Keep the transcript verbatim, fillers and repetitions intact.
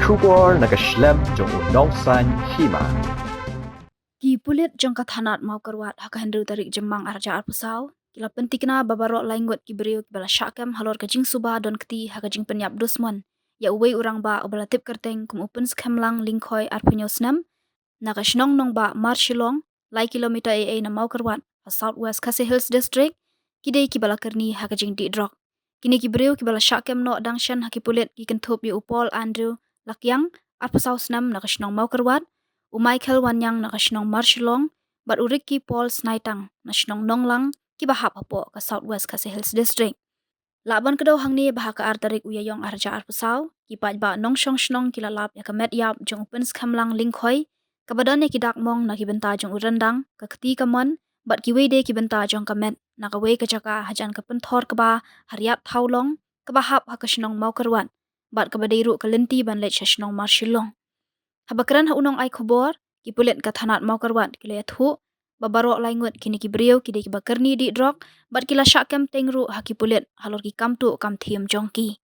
Khubor na ka shlem jong u nongsan hima. Ki pulit jong ka thanat Mawkyrwat ha ka hynriew tarik Jymmang arhajar arphew saw ki la pyntikna ba baroh laingut ki briew kiba la shah kem halor ka jingsuba don kti ha ka jingpynïap dusmon ïa uwei u rangbah uba la tip kyrteng kum u Pynskhem Lang Lyngkhoi arphew hynñiew snem na ka shnong Nongbah Marshillong, lai kilometer ei ei na Mawkyrwat ha South West Khasi Hills District, ki dei kiba la kyrni ha ka jingdih drok. Kine ki briew kiba la shah kem noh dang shen ha ki pulit ki kynthup ïa u Paul Andrew Lakiang, arphew saw snem na ka shnong Mawkyrwat, u Michael Wanniang na ka shnong Marshillong, bad u Ricky Paul Snaitang na shnong Nonglang kiba hap hapoh ka South West Khasi Hills District. Lah ban kdew hangne ba ha ka ar tarik u Ïaïong arhajar arphew saw, ki paidbah nongshong shnong ki la lap ïa ka met ïap jong u Pynskhem Lang Lyngkhoi, kaba don ïa ki dak mong na ki bynta jong u ryndang, ka kti kamon, bad kiwei de ki bynta jong ka met, na kawei ka jaka hajan ka pynthor kba ha Riat Thawlong, kaba hap ha ka shnong Mawkyrwat, bad kaba dei ruh ka lynti ban leit sha shnong Marshillong. Haba kren ha u nongai khubor, ki pulit ka thanat Mawkyrwat ki la ïathuh ba baroh laingut kine ki briew ki dei kiba kyrni dih drok, bad ki la shah kem teng ruh ha ki pulit halor ki kam tuh kam thiem jong ki.